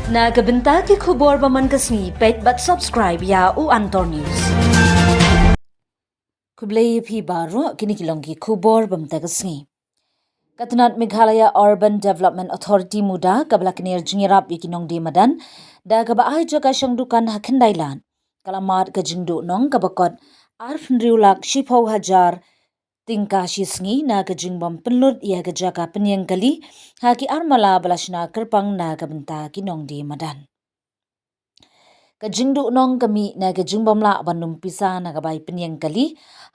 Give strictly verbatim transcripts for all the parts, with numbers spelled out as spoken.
Na ka bynta ki khubor ba man ka sngi, peit bad subscribe ïa u Antor News. Khublei ïa phi baroh, kine ki long ki khubor ba mynta ka sngi. Ka tnat Meghalaya Urban Development Authority, MUDA, kaba la kner jingïarap ïa ki nongdie madan da kaba ai jaka shong dukan ha Khyndai Lad, ka la mad ka jingduh nong kaba kot arphew hynriew lak shiphew hajar tyngka shi sngi na ka jingbym pynlut ïa ka jaka pynïeng kali ha ki armala ba la shna kyrpang na ka bynta ki nongdie madan. Ka jingduh nong ka mih na ka jingbym lah ban lum pisa na ka bai pynïeng kali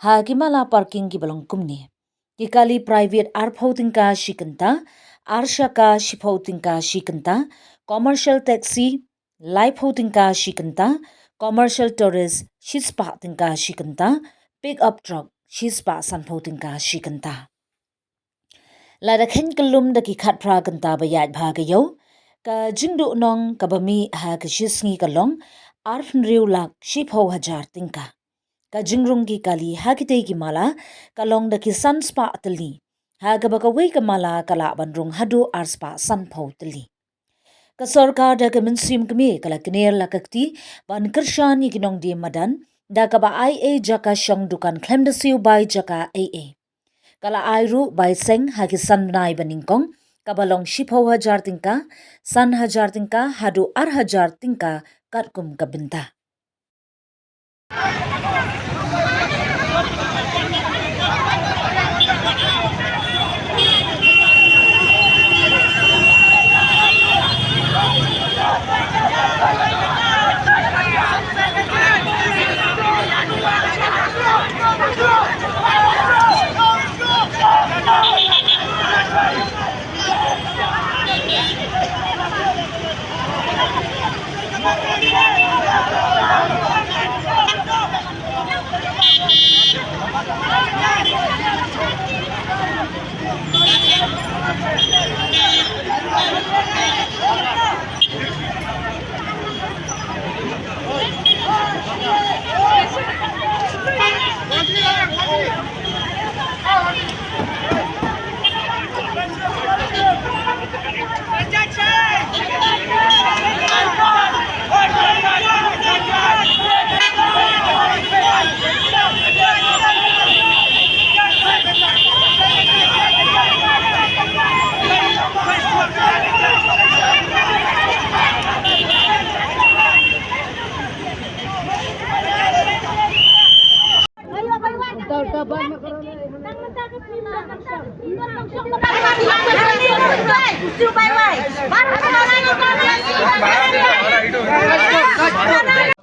ha ki mala parking kiba long kumne: ki kali private arphew tyngka shi kynta, ar shaka shiphew tyngka shi kynta, commercial taxi laiphew tyngka shi kynta, commercial tourist shispah tyngka shi kynta, pick up truck shispah sanphew tyngka shi kynta. Lada kheiñ kyllum da ki khatphra kynta ba ïaid bha ka ïew, ka jingduh nong kaba mih ha ka shi sngi ka long arphew hynriew lak shiphew hajar tyngka. Ka jingrung ki kali ha kitei ki mala ka long da ki sanspah tylli, ha kaba kawei ka mala ka lah ban rung haduh arspah sanphew tylli. Ka sorkar da ka mynsiem kmie ka la kner la ka kti ban kyrshan ïa ki nongdie madan da kaba ai ei jaka shong dukan khlem da siew bai jaka ei ei. Ka la ai ruh bai seng ha ki san bnai ba nyngkong, kaba long shiphew hajar tyngka, san hajar tyngka haduh ar hajar tyngka katkum ka bynta.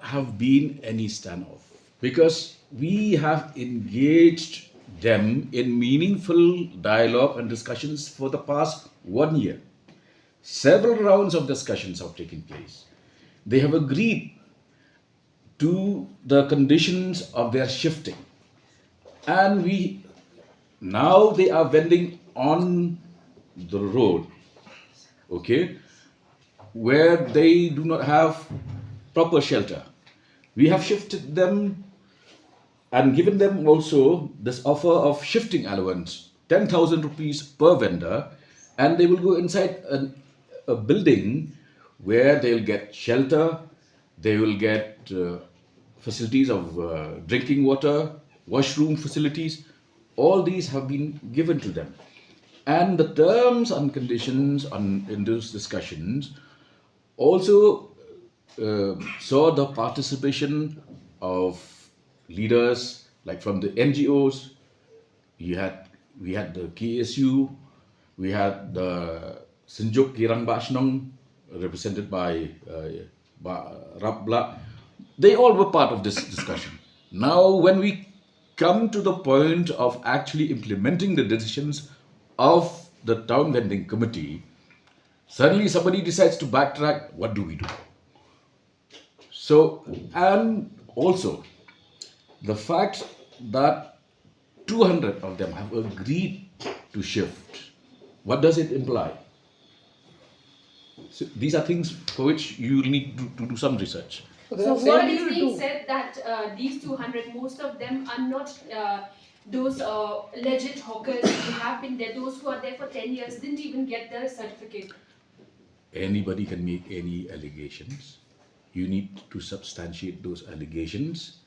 Have been any standoff, because we have engaged them in meaningful dialogue and discussions for the past one year. Several rounds of discussions have taken place. They have agreed to the conditions of their shifting. And we, now they are vending on the road, okay, where they do not have proper shelter. We have shifted them and given them also this offer of shifting allowance, ten thousand rupees per vendor, and they will go inside a, a building where they'll get shelter, they will get, uh, facilities of, uh, drinking water, washroom facilities. All these have been given to them. And the terms and conditions on, in those discussions also, uh, saw the participation of leaders like from the N G Os. You had, we had the K S U, we had the Synjuk ki Rangbah Shnong, represented by, uh, Bah Rap Blah. They all were part of this discussion. Now, when we come to the point of actually implementing the decisions of the town vending committee, suddenly somebody decides to backtrack. What do we do? So, and also the fact that two hundred of them have agreed to shift, what does it imply? So these are things for which you need to, to do some research. So what is being said that, uh, these two hundred, most of them are not, uh, those, uh, legit hawkers who have been there, those who are there for ten years, didn't even get their certificate. Anybody can make any allegations. You need to substantiate those allegations.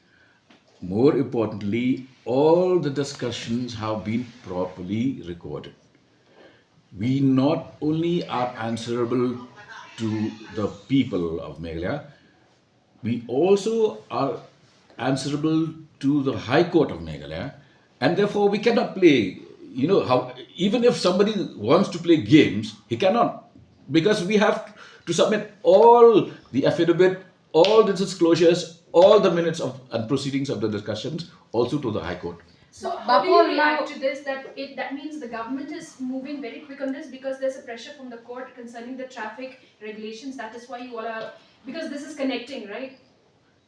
More importantly, all the discussions have been properly recorded. We not only are answerable to the people of Meghalaya, we also are answerable to the High Court of Meghalaya, and therefore we cannot play, you know, how, even if somebody wants to play games, he cannot, because we have to submit all the affidavit, all the disclosures, all the minutes of and proceedings of the discussions also to the High Court. So how do you react to this, that it that means the government is moving very quick on this because there's a pressure from the court concerning the traffic regulations? That is why you all are, because this is connecting, right?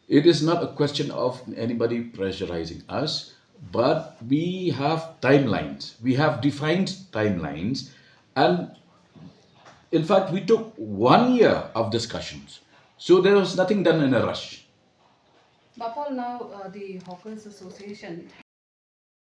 It is not a question of anybody pressurizing us, but we have timelines. We have defined timelines, and in fact, we took one year of discussions. So there was nothing done in a rush. Bapol, now uh, the Hawkers Association